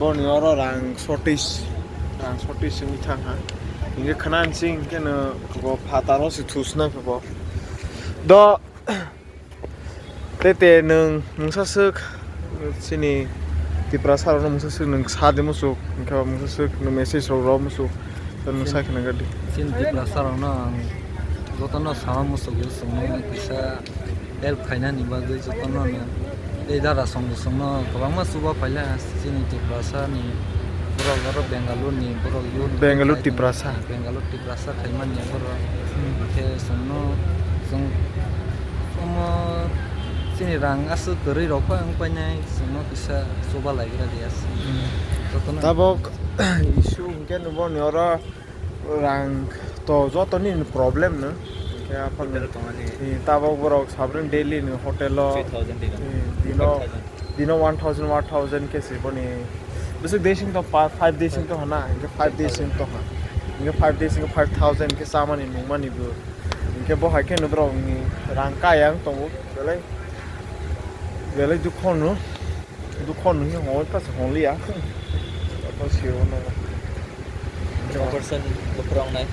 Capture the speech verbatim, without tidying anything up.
Boni oro rang shortage, rang shortage wngwi thang ha. Hinkhe khna sing hinkhe no bo phataro se thusna khe bo. Do tete nwng mungsa swk chini Tiprasa rokno mungsa swk nwng sa de musuk, hinkhe mungsa swk nwng message rok rw musuk. Nwng sa khna gadi. Chini Tiprasa rokno ang jotono sama musuk, chwngno kisa help khainani bagwi jotono no tei dada song bwswngno kwbangma chuba phaila chini Tiprasa ni borok oro Bengaluru ni borok yun Bengaluru Tiprasa. Bengaluru Tiprasa khaimani borok. Hmm. Khe chwngno chwng omo chini rang aswk kwrwi rok phano wng painai chwngno kisa chuba laigra diya. Hmm. Jotono tabok issue hinkhe nubo ni oro rang to jotoni problem no. Hinkhe aphang hotel tongani. Eh, tabok borok sabrin daily no hotel o. Three thousand dino. Eh, dino, five thousand. Dino one thousand, one thousand khe se boni. Bwswk days wng to pa-, five days wng to hana, hinkhe five days wng to ha. Hinkhe five days wng five thousand khe chamani nungmani bo. Hinkhe bo hai khe no borok ni rang kaya wng tongo. Belai, belai dukho no. Dukho no hi hongwi kha se hongliya. Apa siro no. Operation buphuru wngnai.